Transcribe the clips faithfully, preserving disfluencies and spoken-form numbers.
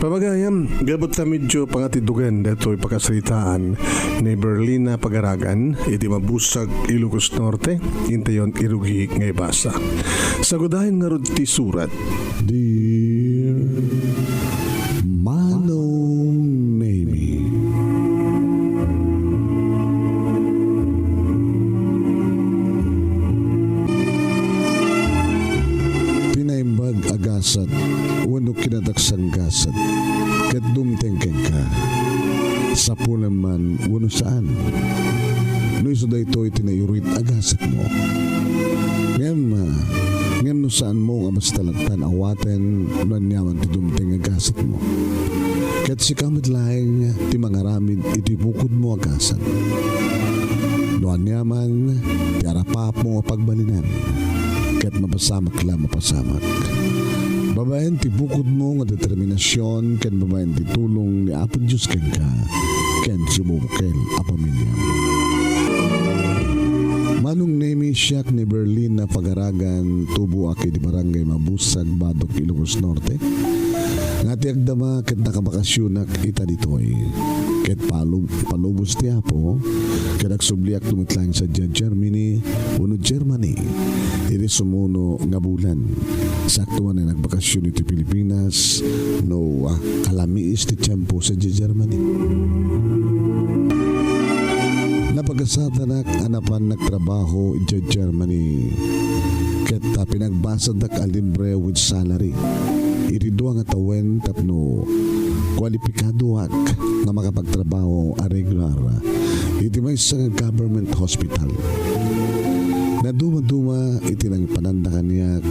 Pamagayam, gapu ta medyo pangatidugan daytoy pakasaritaan ni Berlina Pagaragan iti Mabusag, Ilocos Norte, intayon irugi nga ibasa. Sagudayen ngarud ti surat. Dear Manong Nemi. Ti naimbag a gasat wenno kinadaksan gasat ket dumteng kenka. Sapulam man wenno saan. No isu daytoy ti nairuit a gasatmo. Ngem, ngem no saanmo nga basta lattan awaten no aniaman ti dumteng a gasatmo. Ket sika met laeng ti mangaramid iti bukodmo a gasat. No aniaman ti arapapmo nga pagbalinan, ket mapasamak la mapasamak. Babaen ti bukodmo nga determinasion ken babaen ti tulong ni Apo Dios kenka ken ti bukel a pamiliam. Manong Nemi, siak ni Berlina Pagaragan, tuboak iti Barangay Mabusag, Badoc, Ilocos Norte. Nga ti agdama ket nakabakasionak ita ditoy. Ket palub-, palubos ti Apo, ket agsubliak met laeng sadiay Germany wenno Germany iti sumuno nga bulan. Sakto man nga nagbakasion iti Pilipinas no, ah, kalamiis ti tiempo sadiay Germany. Napagasatanak a napan nagtrabaho idiay Germany. Ket, ah, pinagbasadak a libre with salary iti dua nga tawen tapno kualipikadoak nga makapagtrabaho a regular iti maysa nga government hospital. Naduma-duma iti nangipananda kaniak,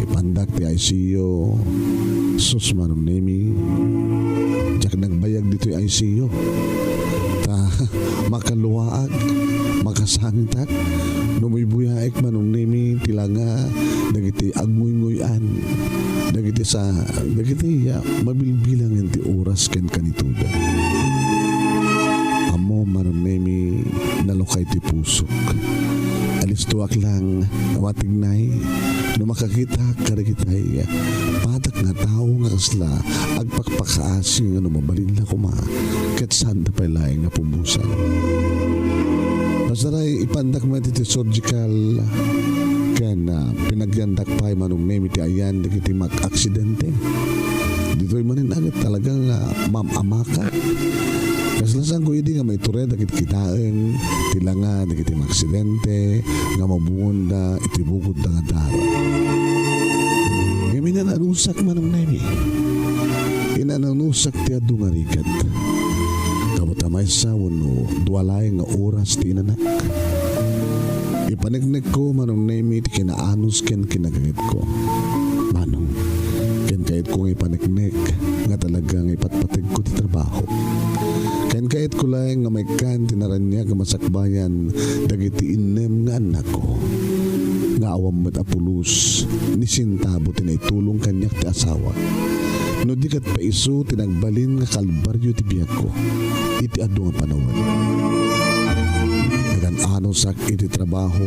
ipandak ti I C U. Sus, Manong Nemi, diak nagbayag ditoy I C U. Ta, makaluaak, makasangitak, no buybuyaek, Manong Nemi, ti langa dagiti agnguynguy-an, dagiti sa, dagiti, ya, mabilbilangen ti oras ken kanitudan. Ammom, Manong Nemi, nalukay ti pusok. Alistoak lang, awan ti nay, no makakitak kadagitay padak nga tao nga kasla agpakpakaasi nga no mabalin la koma, ket saanda pay laeng nga pubusan. Pasaray, ipandak met iti surgical ken, ah, pinagyandak pay, Manong Nemi, ti ayan dagiti mak-aksidente. Ditoy manen, ah, talaga nga mam-amaka. Kasla saanko idi nga maituray dagiti kitaen, ti langa dagiti maaksidente nga mabungonda iti bukodda nga dara. Ngem inan-anusak, Manong Nemi. Inan-anusak ti adu nga rigat. Gapu ta maysa wenno dua laeng nga oras ti inanak. Ipaneknekko, Manong Nemi, ti kinaanus ken kinagayatko. Manong, ken kayatko nga ipaneknek nga talaga nga ipatpategko ti trabaho. Ken kayatko laeng nga maikkan ti naraniag a masakbayan dagiti innem nga annakko, nga awan met a pulos ni sentabo ti naitulong kaniak ti asawak. No di ket paiso ti nagbalin nga kalbario ti biagko iti adu nga panawen. Nagan-anusak iti trabaho.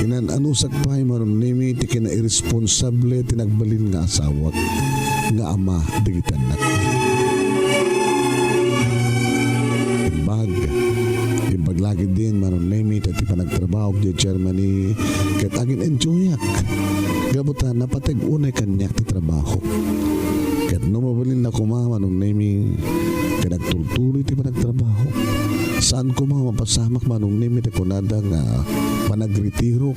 Inan-anusak pay, Manong Nemi, ti kinairresponsable ti nagbalin nga asawak nga ama dagiti annak. Imbag, imbag la ketdin, Manong Nemi, ta ti panagtrabahok idiay Germany ket agin-enjoyak. Gapu ta napateg unay kaniak ti trabaho. Ket no mabalin la koma, Manong Nemi, ket agtultuloy ti panagtrabaho. Saan koma mapasamak, Manong Nemi, ti kunada nga panagretirok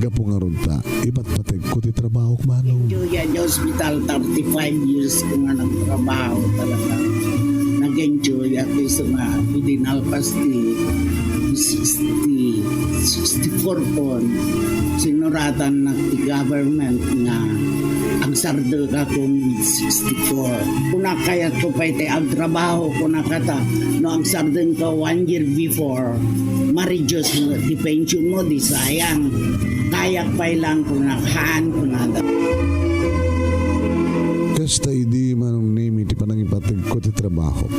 gapu ngarud ta ipatpategko ti trabahok, Manong. Enjoy a hospital, thirty-five years ko nga nagtrabaho talaga. Nag-enjoy ako sa mga dinalpas ti sixty, sixty-four kon. Sinuratan na ti government nga agsardengakon with sixty-four. Kuna kayatko pay ti agtrabaho, kuna kata, no agsardengka one year before, ma-reduce mo ti pension mo, di sayang. Kayak pay lang, kuna haan, kuna da. Kasta idi, Manong Nemi, ti panangipategko ti trabaho.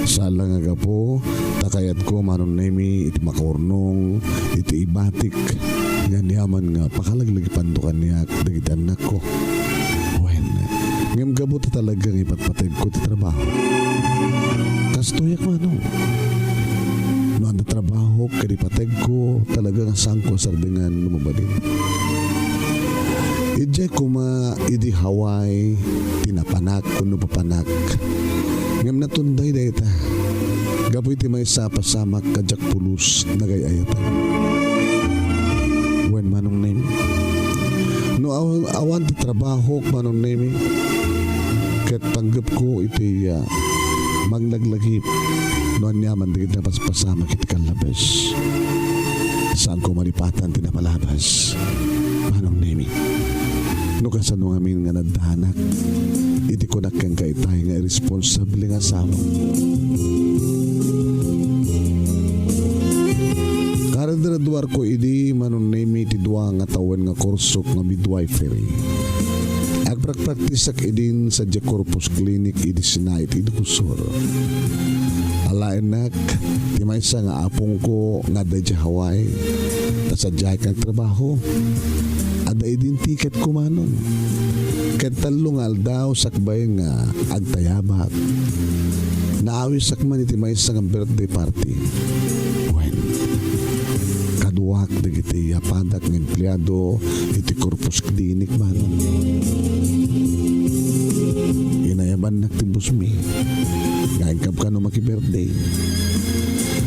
Saan la nga gapu, ta kayatko, Manong Nemi, iti makaurnong iti ibatik nga aniaman nga pakalaglagipanto kaniak dagiti annakko. Wen, Ngem gapu ta talaga nga ipatpategko ti trabaho. Kastoyak, Manong. No adda trabahok ken ipateg ko, talaga nga saanko a sardengan no mabalin. Idiay koma idi Hawaii ti napanak wenno papanak. Ngem natunday dayta. Gapu iti maysa a pasamak a diak pulos nagay-ayatan. Wen, Manong Nemi. No aw-, awan ti trabahok, Manong Nemi, ket panggepko iti, ah, manglaglagip no aniaman dagiti napaspasamak iti kallabes. Saanko malipatan ti napalabas, Manong Nemi. No kasano ngamin nga naddanak iti kunak kenka itay nga irresponsable nga asawa. Karadradwarko idi, Manong Nemi, ti dua nga tawen nga kursok nga midwifery. Agprakpraktisak idin sadiay Corpus Clinic idi Sinait, Ilocos Sur. Alaennak ti maysa nga apongko nga adda idiay Hawaii. Ta sadiay nga agtrabaho. Adda idin tiketko, Manong. Ket tallo nga aldaw sakbay nga agtayabak, naawisak man iti maysa nga birthday party. Wen, kaduak dagiti yapadak nga empleado iti Corpus Clinic, Manong. Inayabannak ti busmi nga agkabkano maki-birthday.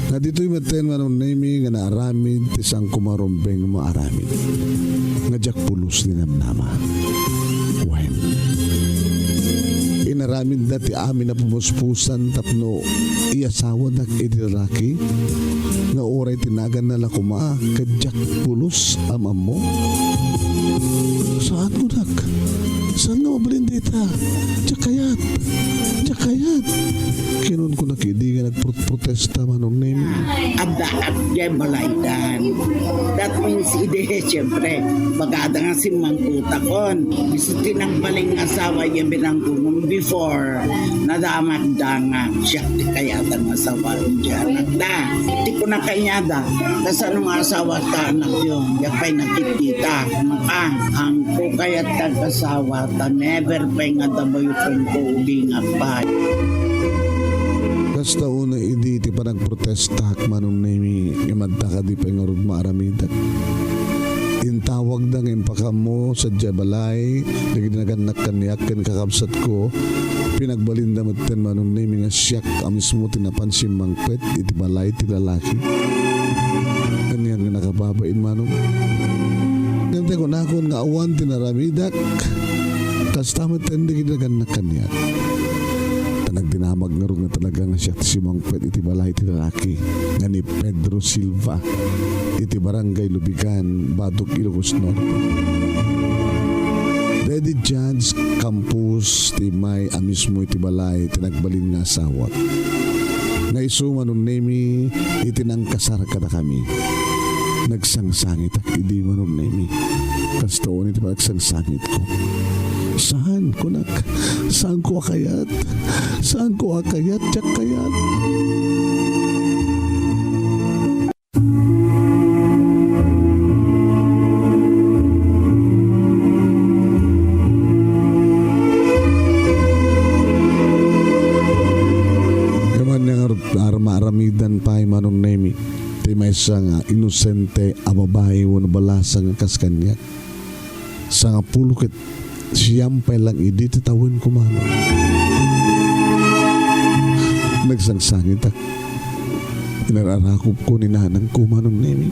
Nga ditoy metten, Manong Nemi, nga naaramid ti saanko marumbeng maaramid. Nga diak pulos ti namnama. Wen, inaramidda ti amin a pumuspusan tapno iyasawadak iti lalaki nga uray ti naganna la koma ket diak pulos a maammo. Saan, kunak. Saan nga mabalin dayta? Diak kayat. Diak kayat. Kinunkunak idi nga nagprotprotesta, Manong Nemi. Adda, adda balaydan. That means, idi, siyempre, bagada nga simmangkutakon. Bisan ti nagbalin nga asawa, yan binangkunon before, nadamakda nga siak ti kayatan nga asawa, ti anakda. Ti kuna kaniada, kasano nga asawa ta anakyo? Diak pay nakikita. Maka, angko kayat ta asawa ta never pay nga dabayo kenko ubingak pay. Kasta unay idi ti panagprotestak, Manong Nemi, nga madta kadi pay ngarud maaramidak. Intawagda nga impakaammo sadiay balay dagiti nagannak kaniak ken kakabsatko. Pinagbalinda metten, Manong Nemi, nga siak a mismo ti napan simmangpet iti balay ti lalaki. Anian nga nakababain, Manong? Ngem ti kunakon nga awan ti naramidak, kasta met dagiti nagannak kaniak. Ta nagdinamag ngarud nga talaga nga siak ti simmangpet iti balay ti lalaki nga ni Pedro Silva iti Barangay Lubigan, Batok, Ilocos Norte. Daydi Judge Campos ti immay a mismo iti balay ti nagbalin nga asawak. Nga isu, Manong Nemi, iti nangkasar kadakami. Nagsangsangitak idi, Manong Nemi. Kasta unay ti panagsangsangitko. Saan, kunak. Saanko a kayat. Saanko a kayat, diak kayat. Kaman nga ar-, ar-, maaramidan pay, Manong Nemi, ti maysa nga inosente a babai wenno balasa nga kas kaniak. Sangapulo ket siam pay lang idi ti tawenko, Manong. Nagsangsangitak. Inar-arakupko ni nanangko, Manong Nemi.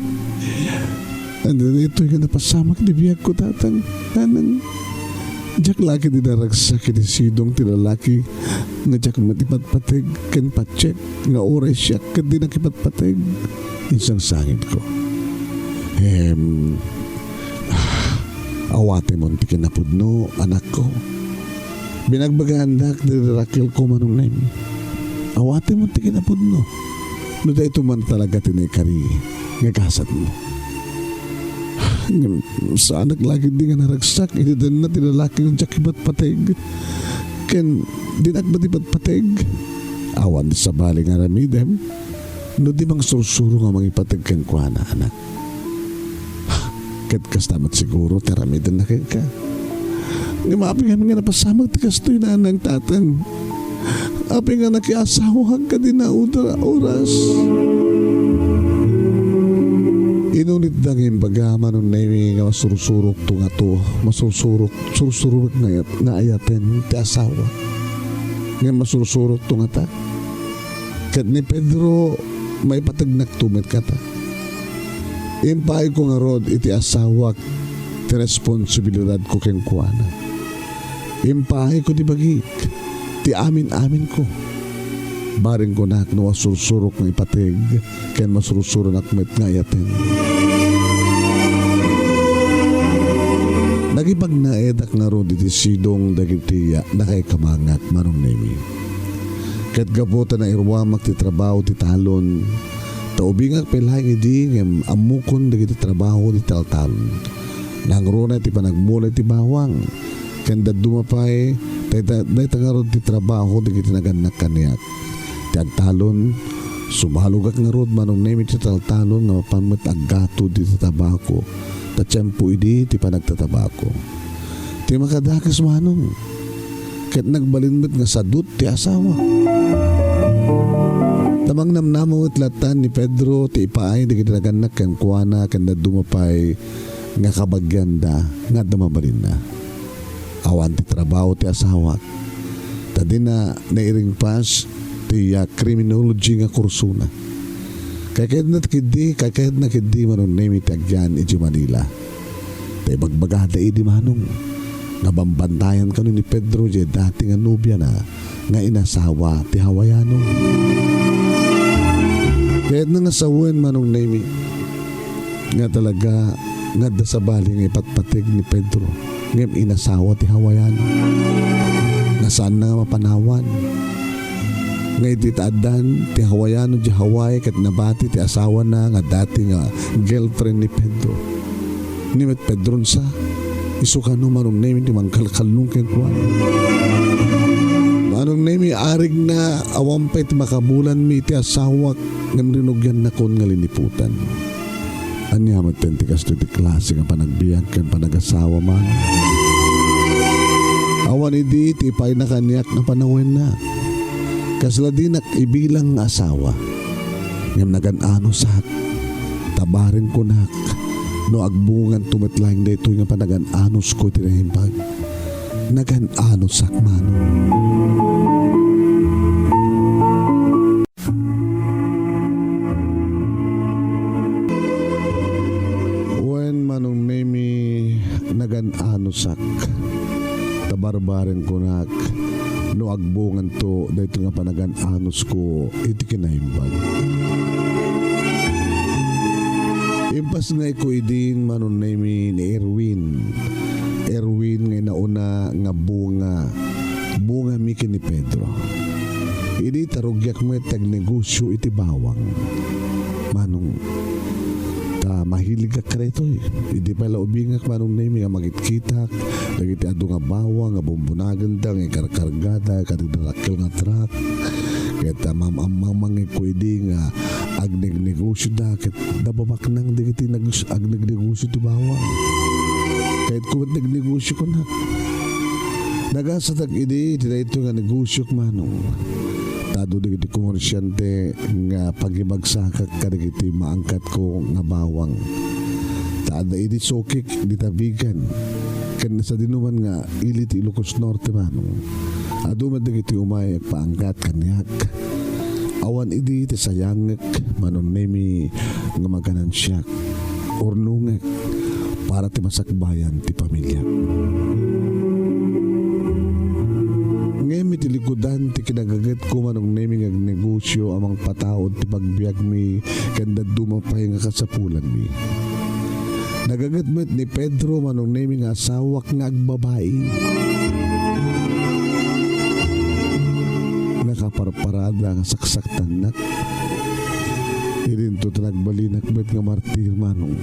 Ania daytoy nga napasamak iti biagko, Tatang? Nanang, diak la ketdi naragsak iti sidong ti lalaki nga diak met ipatpateg ken patiek nga uray siak ketdi nakipatpateg. Insangsangitko. Em, ah, awatemon ti kinapudno, anakko. Binagbagaandak dagiti rakkelko, Manong Nemi. Awatemon ti kinapudno. No daytoy man talaga ti naikari nga gasatmo. Ngem saanak la ketdi nga naragsak iti denna ti lalaki nga diak ipatpateg. Ken dinak met ipatpateg. Awan ti sabali nga aramidem no di mangsursuro nga mangipateg kenkuana, anak. Ket kasta met siguro ti aramidenna kenka. Ngem apay ngamin nga napasamak ti kastoy, nanang, tatang? Apay nga nakiasawak kadi nga udra-, oras? Inunitda nga imbaga, Manong Nemi, nga masursurokto ngato, masursurok, sursurok nga, nga ayaten ti asawa. Ngem masursurokto ngata. Ket ni Pedro, maipategnakto met kata. Impaayko ngarud iti asawak ti responsibilidadko kenkuana. Impaayko ti bagik, ti amin-aminko. Bareng kunak no masursurok nga ipateg, ken masursuronak met nga ayaten. Nagipagnaedak ngarud iti sidong dagiti nakaikamangak, Manong Nemi. Ket gapu ta nairuamak ti trabaho ti talon, ta ubingak pay laeng idi ngem ammokon dagiti trabaho ti taltalon. Nangruna ti panagmula iti bawang, ken dadduma pay, dayta, dayta ngarud ti trabaho dagiti nagannak kaniak. Ti agtalon, sumalogak ngarud, Manong Nemi, ti taltalon nga mapan met aggatod iti tabako, ta tiempo idi ti panagtatabako. Ti makadakes, Manong, ket nagbalin met nga sadut ti asawa. Ta mangnamnama met latta ni Pedro ti ipaay dagiti nagannak kenkuana, ken dadduma pay nga kabagianda nga adda mabalinna. Awan ti trabaho ti asawak, ta dina nairingpas ti, ah, criminology nga kursona. Kaykayatna ketdi, kaykayatna ketdi, Manong Nemi, ti agyan iti Manila. Ta ibagbagada idi, Manong, nga bambantayan kano ni Pedro diay dati nga nobiana nga inasawa ti Hawaiano. Kayatna nga sawen, Manong Nemi, nga talaga nga adda sabali nga ipatpateg ni Pedro ngem inasawa ti Hawaiano. Nga saanna nga mapanawan nga idi ta addan ti Hawaiano diay Hawaii ket nabati ti asawana nga dati nga girlfriend ni Pedro. Ni met Pedro sa, isu kano, Manong Nemi, ti mangkalkallong kenkuana. Manong Nemi, arigna, awan pay ti makabulanmi iti asawak ngem rinugiannakon nga liniputan. Ania met ti kastoy ti klase nga panagbiag ken panagasawa, Manong? Awan idi ti ipayna kaniak nga panawenna. Kasla dinak ibilang nga asawa. Ngem nagan-anosak, ta bareng kunak, no agbunganto met laeng daytoy nga panagan-anosko iti naimbag. Nagan-anosak, Manong. Wen, Manong Nemi, nagan-anosak, ta barbareng kunak, no agbunganto daytoy nga panagan-anosko iti kinaimbag. Impas nga iko idin, Manong Nemi, ni Erwin. Erwin nga inauna nga bunga, bungami ken ni Pedro. Idi ta rugiak met ti agnegosio iti bawang. Manong, ta mahiligak kadaytoy. Idi pay la ubingak, Manong Nemi, nga makitkitak dagiti adu nga bawang nga bumbunagenda nga ikarkargada kadagiti dakkel nga truck. Ket, ah, mam-, ammangmangeko idi nga agnegnegosioda ket nababaknang dagiti nag-, agnegnegosio ti bawang. Kayatko met nagnegosio, kunak. Nagasatak idi iti daytoy nga negosiok, Manong. Ta adu dagiti komersiante nga pagibagsakak kadagiti maangkatko nga bawang. Ta adda idi sokik, dita Vigan, ken sadinoman nga ili ti Ilocos Norte, Manong. Adu met dagiti umay agpaangkat kaniak. Awan idi ti sayangek, Manong Nemi, nga maganansiak, urnongek, para ti masakbayan ti pamiliak. Ngem iti likudan ti kinagagetko, Manong Nemi, nga agnegosio a mangpataud ti pagbiagmi ken dadduma pay nga kasapulanmi. Nagaget met ni Pedro, Manong Nemi, nga asawak nga agbabai. Nakaparparada nga saksaktannak. Idinto ta nagbalinak met nga martir, Manong.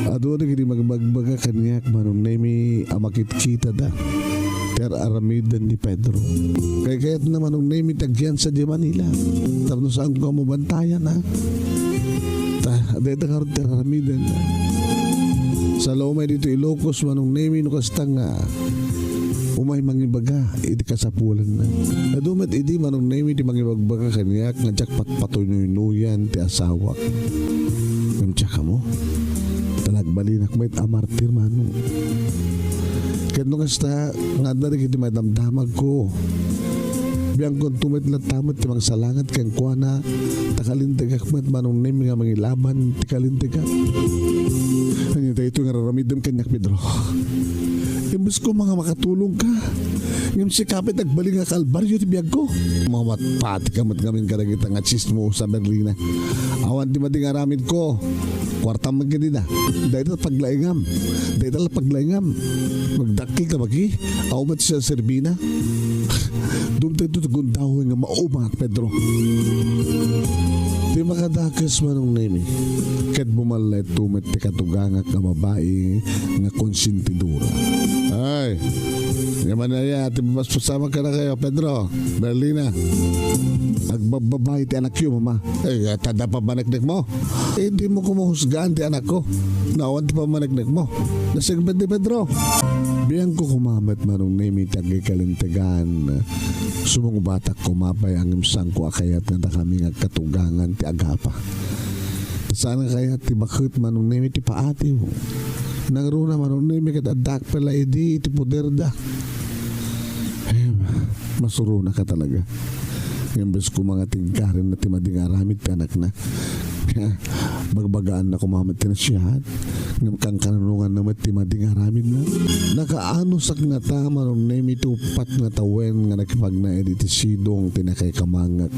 Adu dagiti magbagbaga kaniak, Manong Nemi, a makitkitada ti ar-aramiden ni Pedro. Kaykayatna, Manong Nemi, ti agyansa diay Manila tapno saanko a mabantayan, a. Ta, dayta ngarud ti ar-aramiden. Sa laumay ditoy Ilocos, Manong Nemi, no kasta nga umay mangibaga iti kasapulanna. Adu met idi, Manong Nemi, ti mangibagbaga kaniak nga diak patpatunuynuyan ti asawak. Ngem diak ammo, ta nagbalinak met a martir, Manong. Ket no kasta nga adda dagiti maidamdamagko, biangkonto met latta met ti mangsalanget kenkuana, ta kalintegak met, Manong Nemi, nga mangilaban ti kalintegak. Ania daytoy nga raramidem kaniak, Pedro? Imbes koma nga makatulongka, ngem sika pay ti agbalin nga kalbario ti biagko. Mamatpatika met ngamin kadagita nga tsismosa, Berlina. Awan ti madi nga aramidko. Kuartam met kadida. Dayta paglaingam. Dayta la paglaingam. Nagdakkel ka bagi. Awan met ti serbina. Dumtay to ti gundaway nga maubak, Pedro. Ti makadakes, Manong Nemi, ket bumallayto met ti katugangak nga babai nga konsentidora. Ay, yaman aya ti mapaspasamak kadakayo, Pedro, Berlina. Agbabbabai ti anakyo, Mama. Eh, ta adda pammaneknekmo? Eh, dimo koma husgaan ti anakko. No awan ti pammaneknekmo. Nasingpet ni Pedro. Biangko koma met, Manong Nemi, ti agkikalintegan. Sumungbatak koma pay ngem saanko a kayat nga dakami nga agkatugangan ti agapa. Ta saan nga kayat ti baket, Manong Nemi, ti paatiw. Nangruna, Manong Nemi, ket addaak pay la idi iti poderda. Em, masuronaka talaga. Ngem imbes koma nga tingkarenna ti madi nga aramid ti anakna, bagbagaanna koma met ti nasiat, ngem kankanunonganna met ti madi nga aramidna. Nakaanusakna ta, Manong Nemi, ti uppat nga tawen nga nakipagnaed iti sidong ti nakaikamangek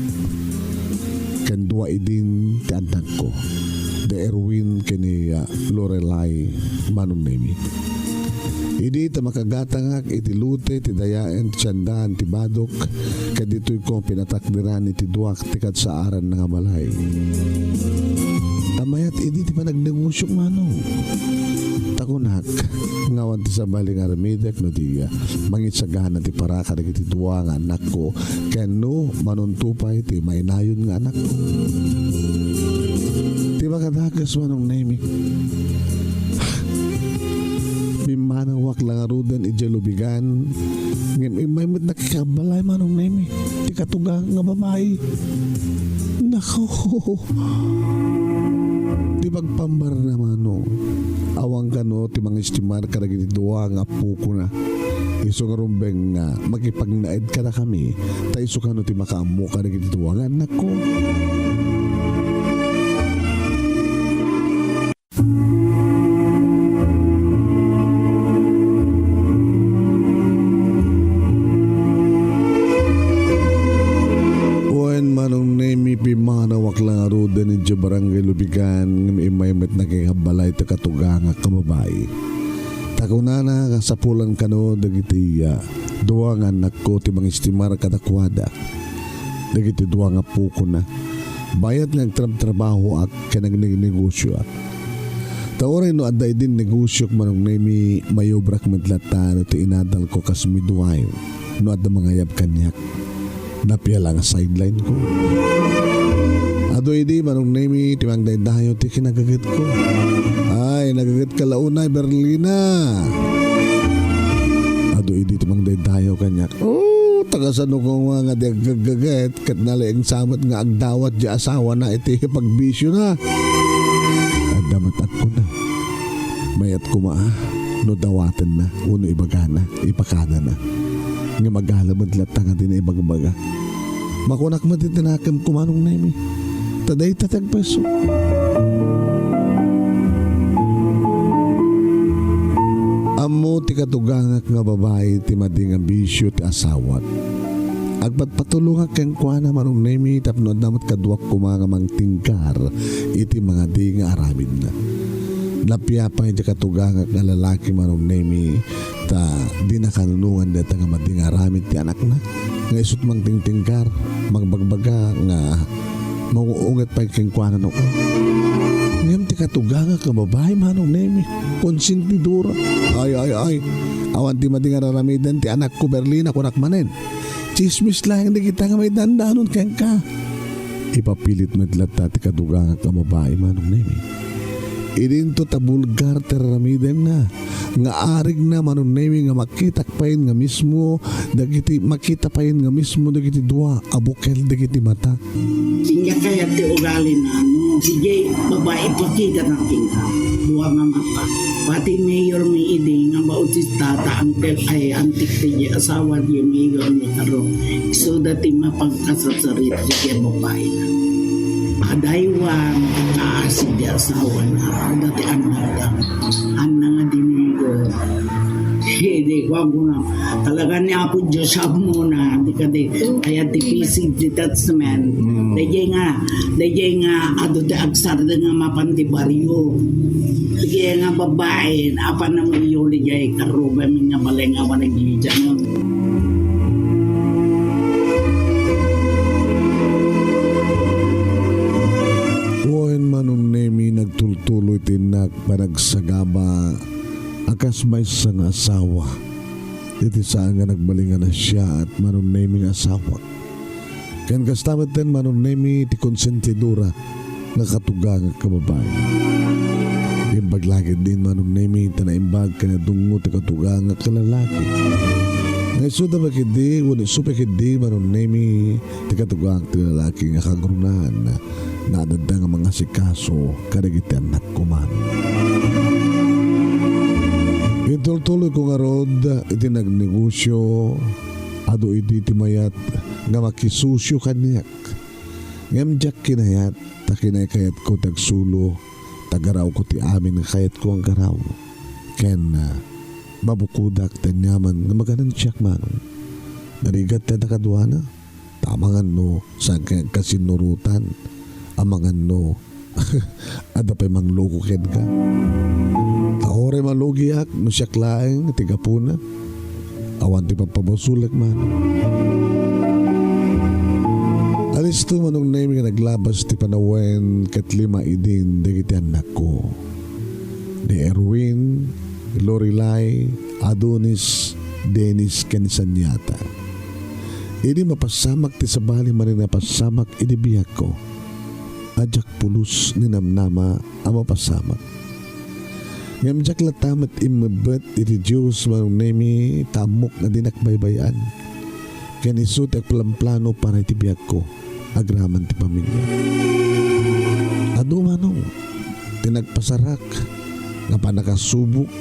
ken dua idin ti annakko, da Erwin ken ni, ah, Lorelai, Manong Nemi. Idi ta makagatangak iti lote ti dayaen ti siandaan ti badok, ket ditoyko pinatakderan iti duak ti kadsaaranna nga balay. Ta mayat idi ti panagnegosiok, Manong. Ta kunak, nga awan ti sabali nga aramidek no di, ah, mangisagana ti para kadagiti dua nga annakko ken no manunto pay ti mainayon nga annakko. Ti makadakes, Manong Nemi. Bimmanawak la ngaruden idiay lubigan, ngem immay met nakikabbalay, Manong Nemi, ti katugang nga babai. Nako, ti pagpambarna, Manong. Awan kano ti mangistimar kadagiti dua nga appokona. Isu nga rumbeng nga makipagnaed kadakami, ta isu kano ti makaammo kadagiti dua nga annakko. Wen, Manong Nemi, pimmanawak la ngaruden idiay Barangay Lubigan, ngem immay met nakikabbalay ti katugangak nga babai. Ta kunana nga sapulan kano dagiti, ah, dua nga annakko ti mangistimar kadakuada. Dagiti dua nga pukonna, bayat nga agtrabtrabahoak ken agnegnegosioak. Ta uray no adda idin negosiok, Manong Nemi, mayobrak met latta no ti inadalko kas midwife no adda mangayab kaniak. Napia la nga sideline ko. Adu idi, Manong Nemi, ti mangdaydayaw ti kinagagetko. Ay, nagagetka la unay, Berlina. Adu idi ti mangdaydayaw kaniak. Oh, ta kasano koma nga di aggaggaget ket nalaing sa met nga agdawat ti asawana iti pagbisiona. Adda met agkuna, mayat koma a no dawatenna wenno ibagana, ipakanana. Ngem agala met latta nga dina ibagbaga. Makunak met iti nakemko, Manong Nemi. Ta dayta ti agpayso. Ammo ti katugangak nga babai ti madi nga bisio ti asawak. Agpatpatulongak kenkuana, Manong Nemi, tapno adda met kaduak koma nga mangtingkar iti mangadi nga aramidna. Napia pay ti katugangak nga lalaki, Manong Nemi, ta dina kanunongan dayta nga madi nga aramid ti anakna. Nga isut' mangtingtingkar, magbagbaga nga manguunget pay kenkuana no. Ngem ti katugangak nga babai, Manong Nemi, konsentidora. Ay, ay, ay. Awan ti madi nga raramiden ti anakko, Berlina, kunak manen. Tsismis laeng dagita nga maidandanon kenka. Ipapilit met latta ti katugangak nga babai, Manong Nemi. Idinto ta bulgar ti raramidenna, nga arigna, Manong Nemi, nga makitak payen nga mismo dagiti, makita payen nga mismo dagiti dua a bukel dagiti mata. Singa kayat ti ugalina, no? Diay babai, ipakita na kenka. Dua nga mata. Pati mayor mi idi nga bautista ta uncle, ay, antik ti asawa di mayor mi karo. So, dati mapagkasasarita diay babai. Adaywan, kaasi di asawa na, dati anak da. Anna nga di mayor. Hindi, kuwan ko na. Talaga ni Apo Diyos, siya muna. Di ka di, kaya di P C detachment. Mm. Dayjay nga, dayjay nga, adu ti agsarda nga mapan ti baryo. Dayjay nga babae, apan na mo iyo, dayjay, karuba mi nga balay nga awan nagdidya, no? Wen, Manong Nemi, nagtultuloy ti innak panagsagaba a kas maysa nga asawa. Iti saan nga nagbalingan a siak, Manong Nemi, nga asawak. Ken kasta metten, Manong Nemi, ti konsentidora nga katugangak a babai. Imbag la ketdin, Manong Nemi, ta naimbag ken nadungngo ti katugangak a lalaki. Nga isuda pay ketdi, wenno isu pay ketdi, Manong Nemi, ti katugangak ti lalaki nga kagrunan nga adda nga mangasikaso kadagiti annakko man. Intultuloyko ngarud iti nagnegosio, adu idi ti mayat nga makisosio kaniak. Ngem diak kinayat ta kinaykayatko ti agsulo, ta garawko ti amin nga kayatko nga garaw. Ken, ah, mabukodak ti aniaman nga maganansiak, Manong. Narigat ti adda kaduana. Ta amangan no, saan kayat kasinnurotan? Amangan no, adda pay mangloko kenka? Ta uray malugiak no siak laeng ti gapuna. Awan ti pagpabasolek man. Alisto, Manong Nemi, nga naglabas ti panawen ket lima idin dagiti annakko. Ni Erwin, Lorelai, Adonis, Dennis, ken Sanyata. Idi mapasamak ti sabali manen a pasamak idi biagko, a diak pulos ni namnama a mapasamak. Ngem diak latta met immebbet iti Dios, Manong Nemi, ta ammok nga dinak baybay-an. Ken isu ti agplamplano para iti biagko agraman ti pamilia. Adu, Manong, ti nagpasarak nga pannakasubok,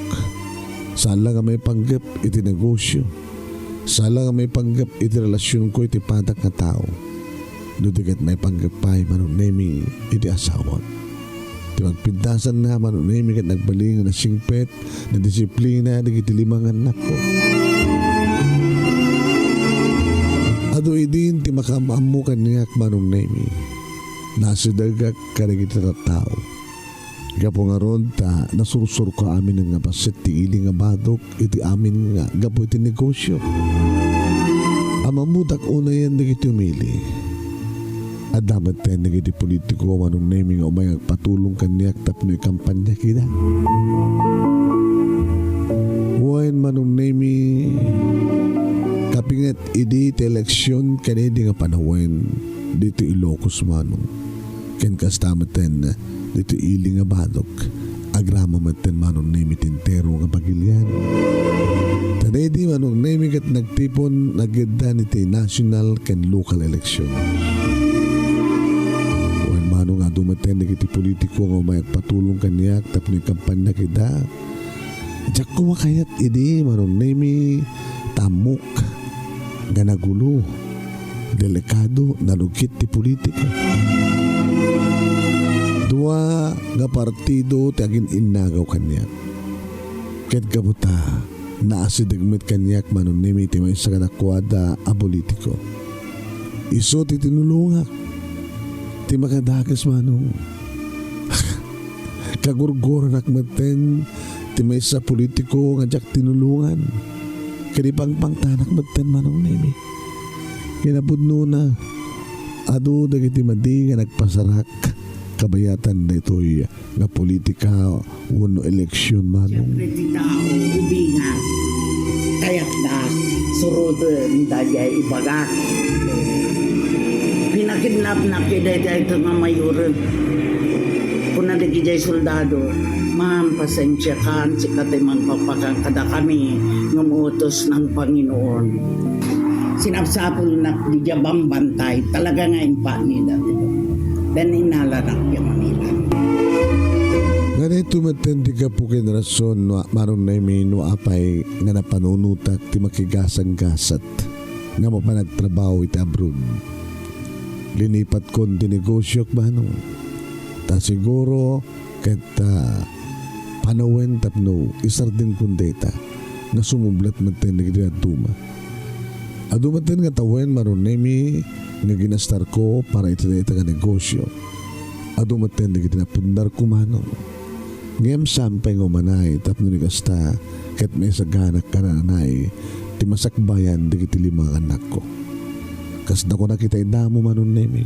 saan la nga maipanggep iti negosio, saan la nga maipanggep iti relasionko iti padak nga tao. No di ket maipanggep pay, Manong Nemi, iti asawak. Ti pagpintasanna, Manong Nemi, ket nagbalin nga nasingpet, nadisiplina dagiti lima nga annakko. Adu idin ti makaam-ammo kaniak, Manong Nemi. Naasidegak kadagiti tattao. Gapu ngarud ta nasursurko amin nga bassit ti ili nga badok iti amin nga gapu iti negosio. Ammammodak unayen dagiti umili. Adda metten dagiti politiko, Manong Nemi, nga umay agpatulong kaniak tapno ikampaniak ida. Wen, Manong Nemi, kapinget idi ti eleksion ken idi nga panawen ditoy Ilocos, Manong. Ken kasta metten ditoy ili nga badok, agrama metten, Manong Nemi, ti entero nga pagilian. Ta daydi, Manong Nemi, ket nagtipon, nageddan iti national ken local election. Wen, Manong, adu metten dagiti politiko nga umay agpatulong kaniak tapno ikampaniak ida. Diak koma kayat idi, Manong Nemi, ta ammok nga nagulo, delikado, narugit ti politika. Dua nga partido ti agin-innagaw kaniak. Ket gapu ta, naasideg met kaniak, Manong Nemi, ti maysa kadakuada a politiko. Isu ti tinulongak, ti makadakes, Manong. Kagurguranak metten ti maysa a politiko nga diak tinulongan. Ket ipangpangtanak metten, Manong Nemi. Kinapudnona, adu dagiti madi nga nagpasarak kabayatan daytoy nga politika wenno eleksion, Manong. Siyempre, ti tao, ubingan. Kayatda, suroden, daydiay ibagak. Pinakidnapnak, daydiay ito nga mayoren. Kuna dagiti soldado, "Ma'am, pasensiakan, sika ti mangpakpakan kadakami, ngem utos ng Panginoon." Sinapsapulnak diay bambantay, talaga nga impaknida. Dan inalanak diay Manila. Nga daytoy met ti gapu ken rason no, Manong Nemi, no apay nga napanunotak ti makigasanggasat nga mapan agtrabaho iti abroad. Linipatkon ti negosiok, Manong. Ta siguro ket, ah, panawen tapno isardengkon dayta nga sumublat metten dagiti dadduma. Adu metten nga tawen, Manong Nemi, nga ginastarko para iti dayta nga negosio. Adu metten dagiti napundarko, Manong. Ngem saan pay nga umanay tapno ni kasta ket maisaganak a nanay ti masakbayan dagiti lima nga annakko. Kasla kunak ita, idamo, Manong Nemi.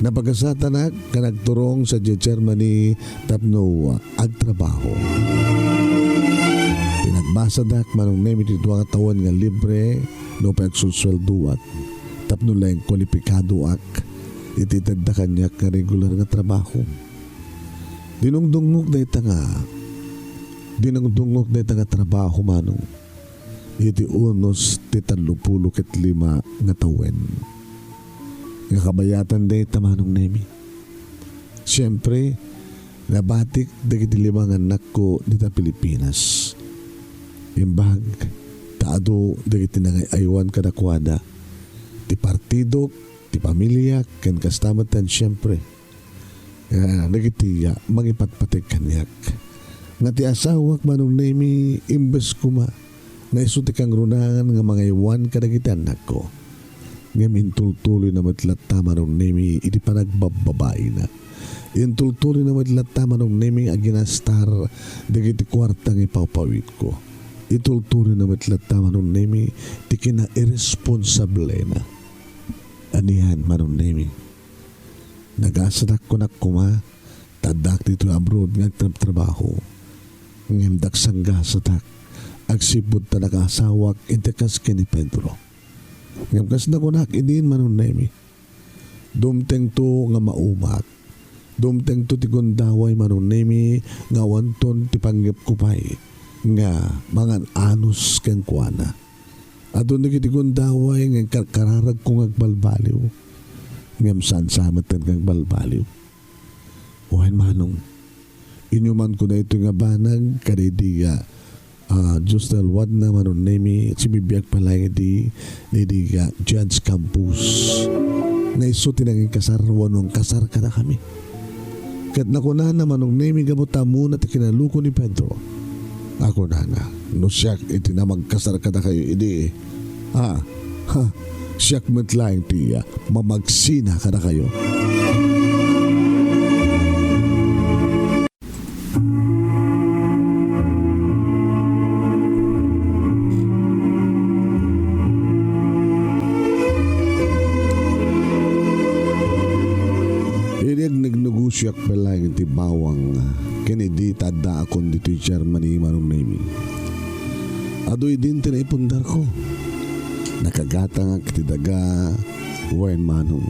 Napagasatanak nga nagturong sadiay Germany tapno agtrabaho. Pinagbasadak, Manong Nemi, ti dua nga tawen nga libre no pay agsulsueldoak tapno laeng kualipikadoak iti itedda kaniak nga regular nga trabaho. Dinungdungngok dayta nga, dinungdungngok dayta nga trabaho, Manong, iti unos ti tallopulo ket lima nga tawen. Nga kabayatan dayta, Manong Nemi. Siempre, nabatik dagiti lima nga annakko dita Pilipinas. Imbag ta adu dagiti nangay-aywan kadakuada, ti partidok, ti pamiliak, ken kasta metten, siempre, ah, dagiti, ah, mangipatpateg kaniak. Nga ti asawak, Manong Nemi, imbes koma nga isu ti kangrunaan nga mangaywan kadagiti annakko, ngem intultuloyna met latta, Manong Nemi, iti panagbabbabaina. Intultuloyna met latta, Manong Nemi, a ginastar dagiti kuarta nga ipawpawitko. Intultuloyna met latta, Manong Nemi, ti kinairresponsablena. Anian, Manong Nemi? Nagasadak, kunak koma, ta addaak ditoy abroad nga agtrabtrabaho. Ngem daksanggasadak, agsipud ta nakaasawak iti kas ken ni Pedro. Ngem kasla kunak idin, Manong Nemi, dumtengto nga maumak. Dumtengto ti gundaway, Manong Nemi, nga awanton ti panggepko pay nga mangan-anus kenkuana. Adun dagiti gundaway nga inkarkararagko nga agbalbaliw. Ngem saan sa metten nga agbalbaliw. Wen, Manong, inyumanko daytoy nga banag kadaydi nga, ah, Dios ti alwadna, Manong Nemi, ket sibibiag pay laeng idi, daydi nga Judge Campos. Nga isu ti nanginkasar wenno inkasar kadakami. Ket nakunana, Manong Nemi, gapu ta ammona ti kinaluko ni Pedro. A kunana, "No siak iti namagkasar kadakayo idi, a, ha, siak met laeng ti, a, mamagsina kadakayo." Idi agnegnegosioak pay laeng iti bawang ken idi ta addaakon ditoy Germany, Manong Nemi. Adu idin ti naipundarko. Nakagatangak iti daga, wen, Manong.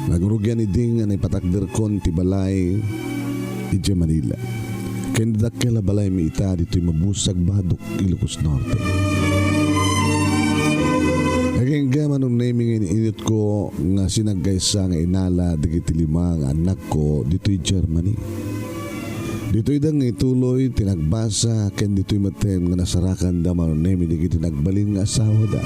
Nagrugian idi nga naipatakderkon ti balay idiay Manila. Ken dakkel a balaymi ita ditoy Mabusag, Badoc, Ilocos Norte. Agingga, Manong Nemi, nga in-inutko nga sinaggaysa nga inala dagiti lima nga annakko ditoy Germany. Ditoyda nga ituloy ti nagbasa ken ditoy metten nga nasarakanda, Manong Nemi, dagiti nagbalin nga asawada.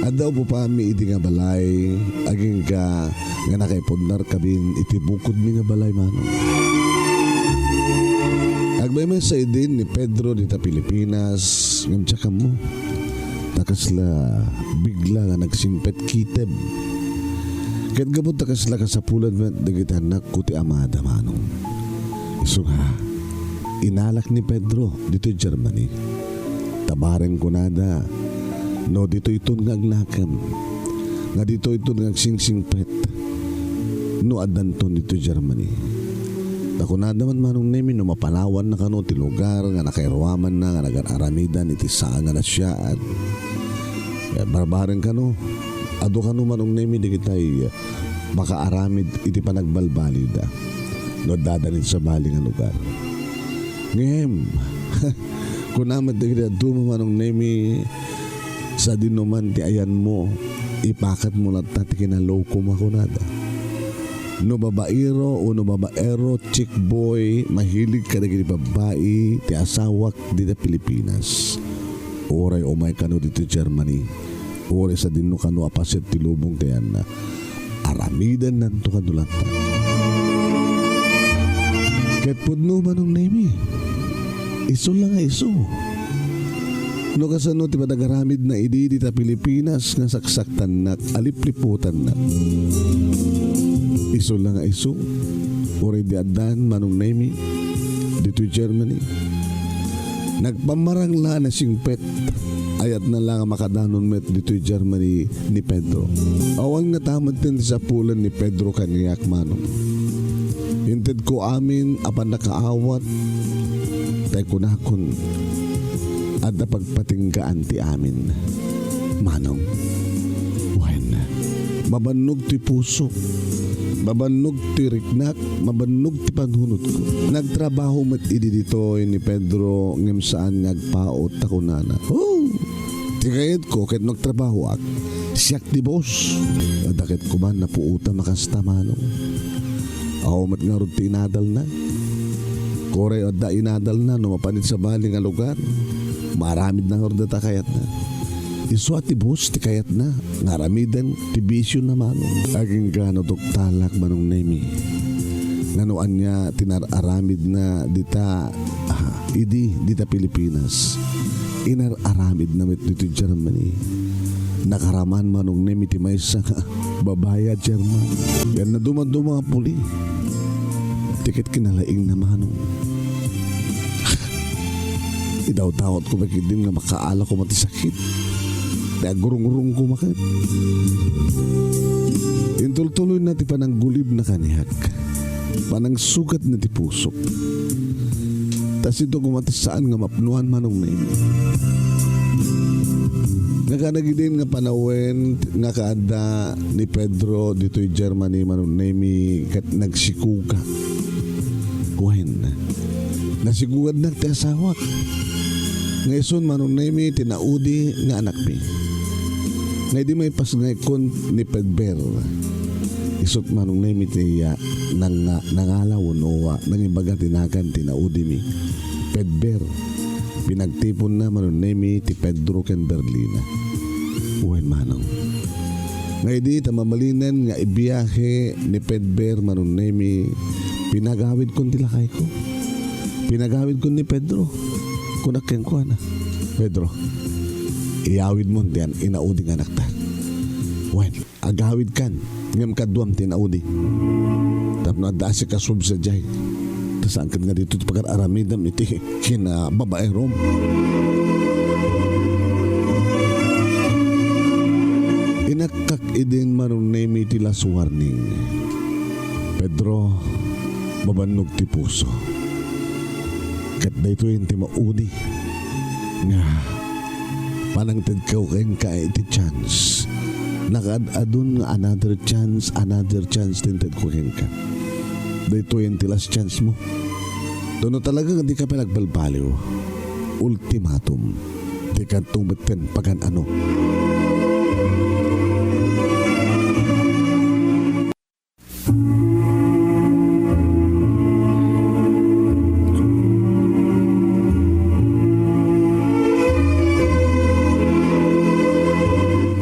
Adda upupami idi nga balay, agingga nga nakaipudnar kabin iti bukodmi nga balay, Manong. Agmaymaysa idin ni Pedro dita Pilipinas, ngem diak ammo. Ta kasla bigla nga nagsingpet kitib. Ket gapu ta kasla kasapulan met dagiti annakko ti amada, Manong. Isu nga, inalak ni Pedro ditoy Germany. Ta bareng kunada, no ditoyton nga agnakem, nga ditoyton nga agsingsingpet, no addanton ditoy Germany. Ta kunada man, Manong Nemi, no mapanawanna kano ti lugar nga nakairuamanna nga nagar-aramidan iti saan nga nasiaat, eh, barbareng kano, adu kano, Manong Nemi, dagitay makaaramid iti panagbalbaliwda no addada iti sabali nga lugar. Ngem, kuna met dagiti dadduma, Manong Nemi, sadino man ti ayanmo, ipaketmo latta ti kinaloko, makunada. No babaero o no babaero, chick boy, mahilig kadagiti babbai ti asawak dita Pilipinas. Uray umay kano ditoy Germany, uray sadino kano a paset ti lubong ti ayanna, aramidennanto kano latta. Ket pudno, Manong Nemi, isu la nga isu. No kasano ti panagaramidna idi dita Pilipinas nga saksaktannak, alipliputannak. Isu la nga isu, uray di addan, Manong Nemi, ditoy Germany. Nagpammarang la a nasingpet, ayatna la nga makadanon met ditoy Germany ni Pedro. Awan ngata met ti sapulen ni Pedro kaniak, Manong. Intedko amin a pannakaawat, tay kunakon, adda pagpatinggaan ti amin, Manong. Wen, mabannog ti pusok, mabannog ti riknak, mabannog ti panunotko. Nagtrabaho met idi ditoy ni Pedro, ngem saan nga agpaut ta kunana, "Oh, ti kayatko ket no agtrabahoak, siak ti boss." Adda ket koma napuotan a kasta, Manong. Awan met ngarud ti inadalna. Uray adda inadalna no mapan iti sabali nga lugar, maaramidna ngarud dayta kayatna. Isu a ti boss ti kayatna nga aramiden ti bisiona, Manong. Agingga no tuktalak, Manong Nemi, nga no ania ti inar-aramidna dita, ah, idi dita Pilipinas, inar-aramidna met ditoy Germany. Nakaraman, Manong Nemi, ti maysa nga babai a German. Ken nadumaduma nga puli. Ti ket kinalaingna, Manong. Idawdawatko met ketdin nga makaala koma ti sakit. Ti agrungrung koma ket. Intultuloyna ti pananggulibna kaniak. Panangsugatna ti pusok. Ta sido koma ti saan nga mapnoan, Manong Nemi. Nga kadagidin nga panawen nga kaadda ni Pedro ditoy Germany, Manong Nemi, ket nagsikuga. Wen, nasikugannak ti asawak. Nga isun, Manong Nemi, ti naudi nga anakmi. Nga idi maipasngaykon ni Pedber, isut, Manong Nemi, ti, ah, nang-, nangala wenno, ah, nangibaga ti nagan ti naudimi. Pedber. Pinagtiponna, Manong Nemi, ti Pedro ken Berlina. Wen, Manong. Nga idi ta mabalinen nga ibiahe ni Pedber, Manong Nemi, pinagawidkon ti lakayko. Pinagawidkon ni Pedro. Kunak kenkuana, "Pedro, iyawidmon diay inaudi nga anakta." Wen. Agawidkan, ngem kaduam ti inaudi. Tapno adda asikasum sadiay. Ta saan ket nga ditoy ti pagar-aramidem iti kinababaerom. Inakkak idin, Manong Nemi, ti last warning. Pedro, mabannog ti puso. Ket daytoyen ti maudi nga panangtedko kenka iti chance. Nakaad-adun nga another chance, another chance ti intedko kenka. Daytoyen ti last chance mo. Tapno talaga nga dika pay nagbalbaliw, ultimatum, dikanto metten pagan-ano.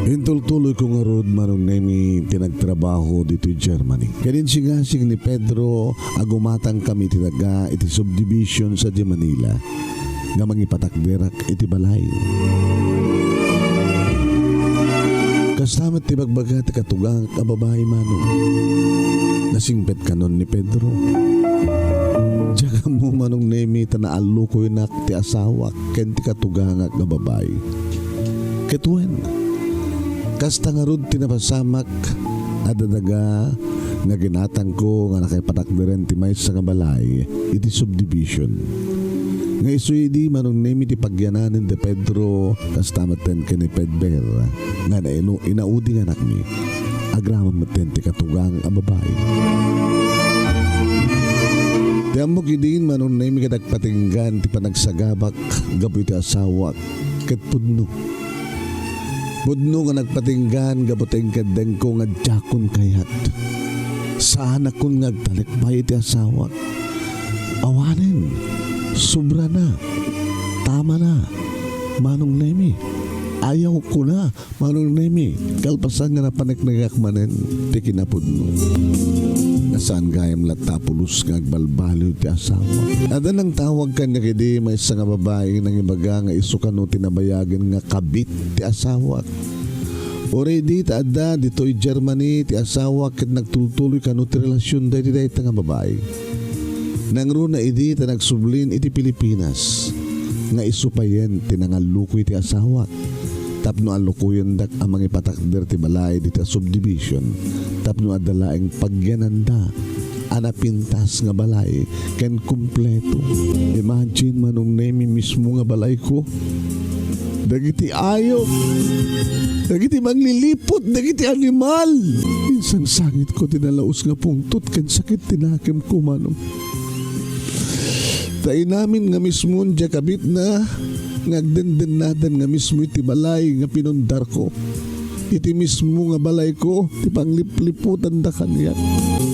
Intultuloyko ngarud, Manong Nemi, ti nagtrabaho ditoy Germany. Ken insingasing ni Pedro a gumatangkami iti daga iti subdivision sadiay Manila nga mangipatakderak iti balay. Kasta met ti ibagbaga ti katugangak a babai, Manong. Nasingpet kanon ni Pedro. Diak ammo, Manong Nemi, ta naallukoynak ti asawak ken ti katugangak a babai. Ket wen, kasta ngarud ti napasamak a daga nga ginatangko nga nakaipatakderen ti maysa nga balay iti subdivision. Nga isu idi, Manong Nemi, ti pagyananen da Pedro, kasta metten ken ni Pedber, nga naino-, inaudi nga anakmi. Agraman met ti katugang a babai. Ti ammok idin, Manong Nemi, ket agpatinggan ti panagsagabak gapu iti asawak ket pudno. Pudno nga nagpatinggan gapu ta inkeddengko nga diakon kayat. Saanakon nga agtalek pay iti asawak. Awanen, sobra na, tama na, Manong Nemi. Ayaw ko na, Manong Nemi, kalpasan nga napaneknekak manen ti kinapudno. Nga saan gayam latta a pulos nga agbalbaliw ti asawa. Adda nangtawag kaniak idi maysa nga babai nga nangibaga nga isu kano ti nabayagen nga kabit ti asawak. Uray idi ta adda ditoy Germany ti asawak ket nagtultuloy kano ti relasion daydi dayta nga babai. Nangruna idi ta nagsublin iti Pilipinas nga isu payen ti nangallukoy ti asawak. Tapno allukoyendak a mangipatakder ti balay dita subdivision tapno adda laeng pagyananda a napintas nga balay ken kumpleto. Imagine, Manong Nemi, mismo nga balayko. Dagiti ayop, dagiti mangliliput, dagiti animal. Insangsangitko ti nalaus nga pungtot ken sakit ti nakemko, Manong. Ta inamin nga mismo diay kabitna nga agdendennadan nga mismo iti balay nga pinundarko. Iti mismo nga balayko, ti panglipliputanda kaniak.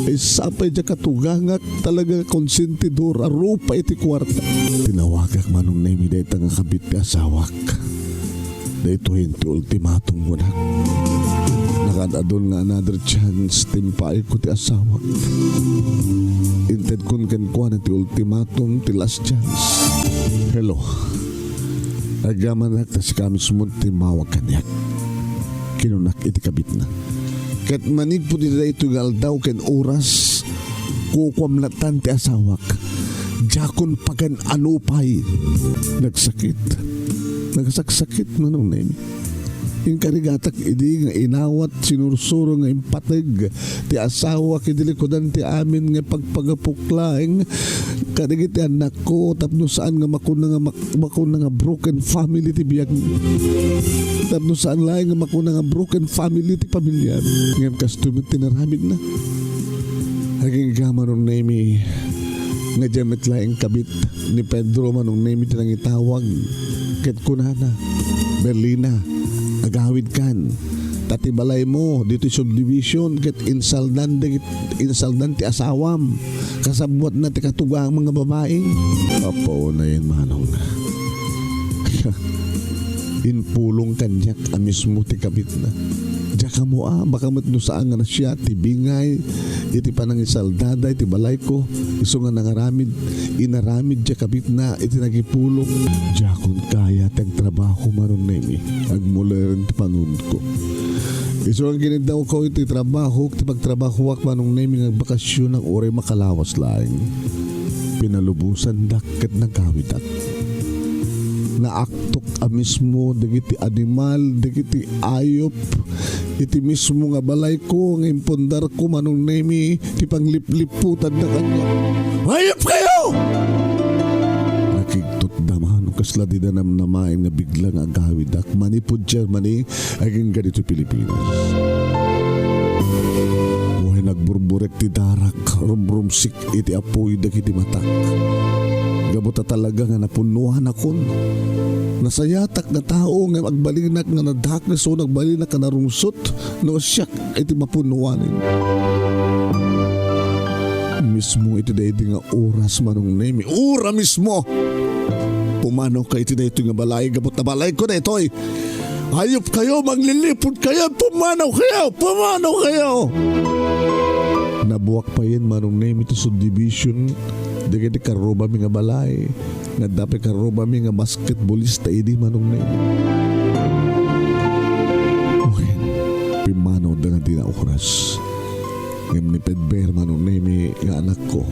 Ay sapay diay katugangak, talaga konsentidor a rupa iti kuarta. Tinawagak, Manong Nemi, dayta nga kabit ti asawak. Daytoyen ti ultimatum kunak. Nakaad-adun nga another chance ti impaayko ti asawak. Intedkon kenkuana ti ultimatum, ti last chance. Hello. Agyamanak ta sika mismo ti immawag kaniak. Kinunak iti kabitna. Ket manipud iti daytoy nga aldaw ken oras, kukuam lattan ti asawak. Diakon pagan-ano pay. Nagsakit. Nagsaksakit, Manong Nemi. Inkarigatak idi nga inawat, sinursuro nga impateg ti asawak iti likudan ti amin nga pagpagapok laeng kadagiti annakko tapno saan nga makuna nga mak-, makuna nga broken family ti biag. Tapno saan laeng nga makuna nga broken family ti pamilya. Ngem kastoy met ti naramidna. Agingga, Manong Nemi, nga diay met laeng kabit ni Pedro, Manong Nemi, ti nangitawag. Ket kunana, "Berlina, agawidkan. Ta ti balaymo ditoy subdivision ket insaldan dagit-, insaldan ti asawam. Kasabbuatna ti katugangmo nga babai." Apo, unayen, Manong. Impulong kaniak a mismo ti kabitna. Diak ammo a, baka met no saan nga nasia ti bingay iti panangisaldada iti balayko, isu nga nangaramid, inaramid diay kabitna iti nagipulong. Diakon kaya ti agtrabaho, Manong Nemi, agmuleren ti panunotko. Isu nga giniddawko iti trabaho, ti pagtrabahoak, Manong Nemi, nga agbakasionak uray makalawas laeng. Pinalubosandak ket nagawidak. Naaktok a mismo dagiti animal, dagiti ayop, iti mismo nga balayko nga impundarko, Manong Nemi, ti panglipliputanda kaniak. Hayop kayo! Nakigtotda, Manong, kasla dida namnamaen nga bigla nga agawidak manipud Germany agingga ditoy Pilipinas. Wen, nagburburek ti darak, rumrumsik iti apuy dagiti matak. Gapu ta talaga nga napunnuanakon. Nasayatak nga tao nga agbalinak nga nadakes wenno agbalinak nga narungsot no siak iti mapunnuanen. Mismo iti daydi nga oras, Manong Nemi, ura mismo! Pumanawka iti daytoy nga balay, gapu ta balayko daytoy. Hayop kayo, mangliliput kayo, pumanaw kayo, pumanaw kayo! Nabuak payen, Manong Nemi, ti subdivision, dagiti karrubami nga balay, nga adda pay karrubami nga basketballista idi, Manong Nemi. Wen, pimmanawda nga dina oras. Ngem ni Pedber, Manong Nemi, nga anakko,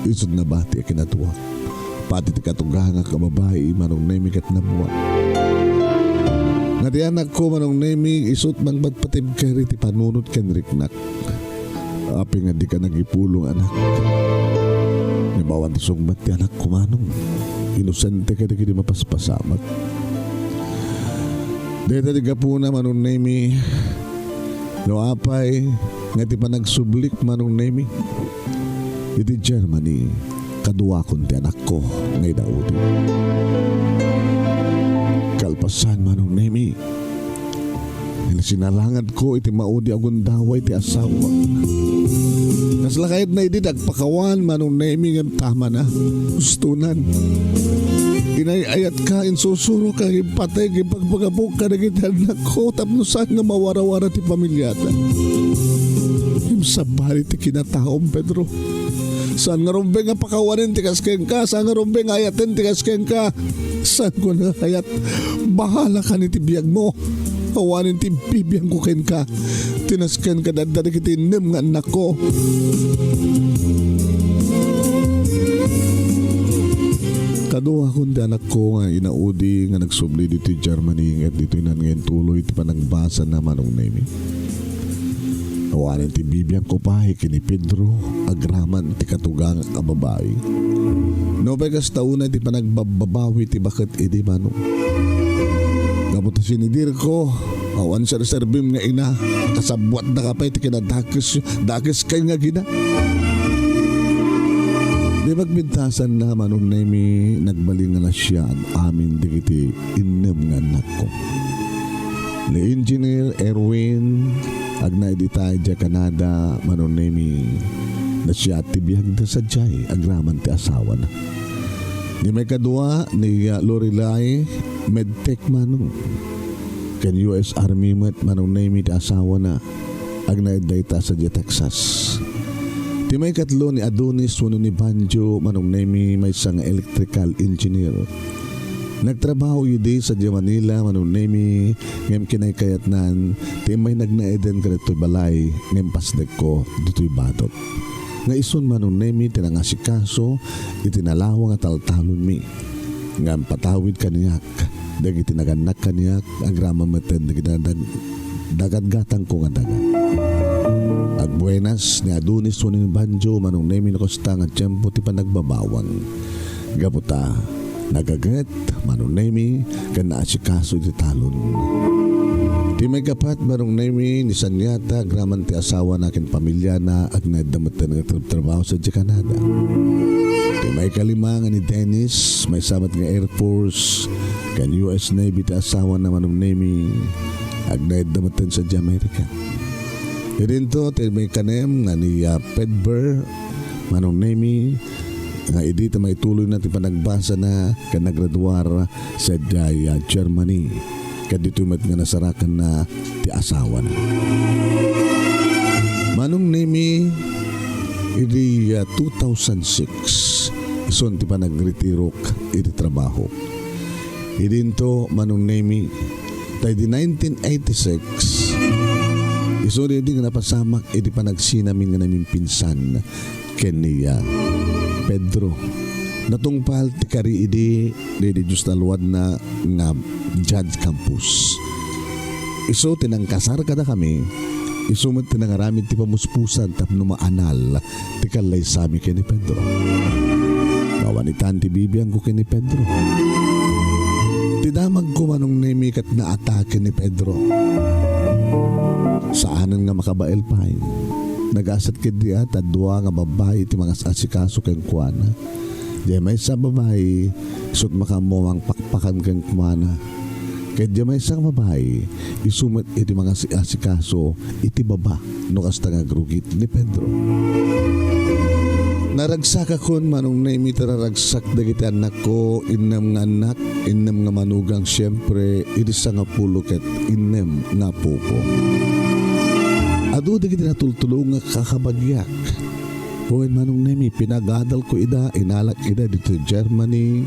isut nabati a kinatuak. Pati ti katugangak a babai, Manong Nemi, ket nabuak. Nga ti anakko, Manong Nemi, isut mangpatpatibker iti panunot ken riknak. Apay nga dika nagipulong, anak? Ngem awan ti sungbat ti anakko, Manong. Inosente kadagiti mapaspasamak. Dayta ti gapuna, Manong Nemi, No apay nga ti panagsublik, Manong Nemi, iti Germany, kaduakon ti anakko nga inaudi. Kalpasan, Manong Nemi, sinalangadko iti maudi a gundaway ti asawa. Kasla kayatna idi dagpakawan, Manong Nemi, ngem tama na. Ustonan. Inay-ayatka, insusuroka, impateg, ipagbagabok kadagiti annakko tapno saan nga mawarawara ti pamiliada. Ngem sabali ti kinataom, Pedro. Saan nga rumbeng nga pakawanen ti kas kenka, saan nga rumbeng nga ayaten ti kas kenka. Saan ko nga kayat? Bahala ka ni ti biagmo. Awanen ti bibiangko kenka. Tinasken ka dadda dagiti innem nga annakko. Kaduakon ti anakko nga inaudi nga nagsubli ditoy Germany, ngem ditoy nan nga intuloy ti panagbasana, Manong Nemi. Awanen ti bibiangko pay ken ni Pedro agraman ti katugang a babai. Nupay kasta, unay ti panagbabbabawi ti baket idi, Manong. Gapu ta sinidirko, awan serserbim nga ina, kasabbuatdaka pay ti kinadakes, dakes ken nga gina. Di pagpintasanna, Manong Nemi, nagbalin nga nasiaat amin dagiti innem nga annakko. Ni Engineer Erwin, agnaed ita idiay Canada, Manong Nemi, nasiaat ti biagda sadiay agraman ti asawana. Ni maikadua, ni, uh, Lorelai, medtech, Manong. Ken U S Army met, Manong Nemi, ti asawana. Agnaed dayta sadiay Texas. Ti maikatlo, ni Adonis wenno ni Banjo, Manong Nemi, maysa nga electrical engineer. Nagtrabaho idi sadiay Manila, Manong Nemi, ngem kinaykayatnan ti immay nagnaeden kadagitoy balay nga impasdekko ditoy Batok. Nga isun, Manong Nemi, ti nangasikaso iti nalawag a taltalonmi. Ngem patawid kaniak dagiti nagannak kaniak, agraman metten dagiti nadag-, dagatgatangko nga daga. Agbuenas ni Adonis wenno ni Banjo, Manong Nemi, no kasta nga tiempo ti panagbabawang. Gapu ta, nagaget, Manong Nemi, ken naasikaso iti talon. Ti maikapat, Manong Nemi, ni Sanyata, agraman ti asawana ken pamiliana, agnaedda metten nga trabtrabaho sadiay Canada. Ti maikalima nga ni Dennis, maysa met nga Air Force, ken U S Navy ti asawana, Manong Nemi, agnaedda metten sadiay Amerika. Idinto, ti maikanem nga ni, ah, Pedber, Manong Nemi, nga idi ta maituloyna ti panagbasana ken nagraduar sadiay, ah, Germany. Ket ditoy met nga nasarakanna ti asawana. Manong Nemi, idi, ah, two thousand six, isun ti panagretirok iti trabaho. Idinto, Manong Nemi, ta idi nineteen eighty-six, isu idi nga napasamak iti panagsinamin nga namimpinsan ken ni, ah, Pedro. Natungpal ti kari idi, daydi Dios naluadna nga Judge Campos. Isu ti nangkasar kadakami, isu met ti nangaramid ti pamuspusan tapno maanal ti kallaysami ken ni Pedro. Awan itan ti bibiangko ken ni Pedro. Ti damagko, Manong Nemi, ket naatake ni Pedro. Saanen nga makabael pay. Nagasat ketdi a ta dua nga babbai ti mangas-asikaso kenkuana. Diay maysa a babai, isut' makaammo a mangpakpakan kenkuana. Ket diay maysa nga babai, isu met iti mangas-asikaso iti baba no kasta nga agrugit ni Pedro. Naragsakakon, Manong Nemi, ta naragsak dagiti annakko, innem nga annak, innem nga manugang, siempre, iti sangapulo ket innem nga apoko. Adu dagiti natultulongak a kabagiak. Wen, Manong Nemi, pinagadalko ida, inalak ida ditoy Germany.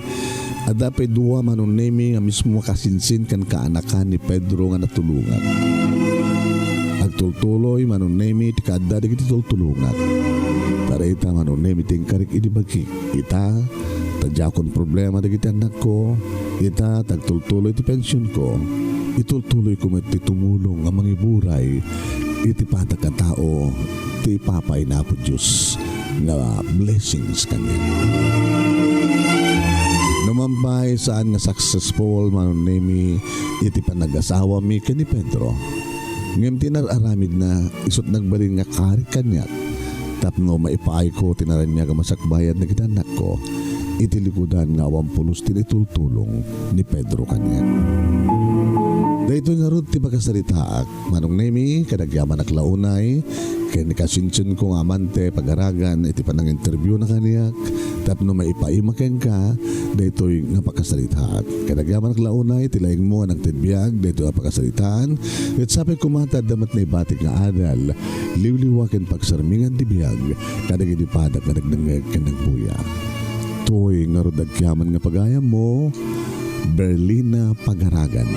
Adda pay dua, Manong Nemi, nga mismo kasinsin ken kaanakan ni Pedro nga natulongak. Agtultuloy, Manong Nemi, ti kaadda dagiti tultulongak. Dayta, Manong Nemi, ti inkarik idi bagik. Ita, ta diakon problema dagiti annakko. Ita, ta agtultuloy ti pensionko. Itultuloyko met ti tumulong a mangiburay iti padak a tao ti ipapaay ni Apo Dios nga blessings kaniak. Numan pay, saan nga successful, Manong Nemi, iti panagasawami ken ni Pedro. Ngem ti inar-aramidna, isut' nagbalin nga karik kaniak tapno maipaayko ti naraniag a masakbayan dagiti annakko iti likudan nga awan pulos ti naitultulong ni Pedro kaniak. Daytoy ngarud ti pakasaritaak, Manong Nemi, kadagyamanak la unay, ken kasinsianko nga amante pagaragan iti pananginterbiuna kaniak tapno maipaima kenka daytoy nga pakasaritaak. Kadagyamanak la unay ti laingmo a nagted biag daytoy a pakasaritaan, ket sapay koma ta adda met naibatik nga adal, liwliwa ken pagsarmingan ti biag kadagiti padak nga nagdengngeg ken nagbuya. Toy ngarud agyaman nga pagayammo, Berlina Pagaragan.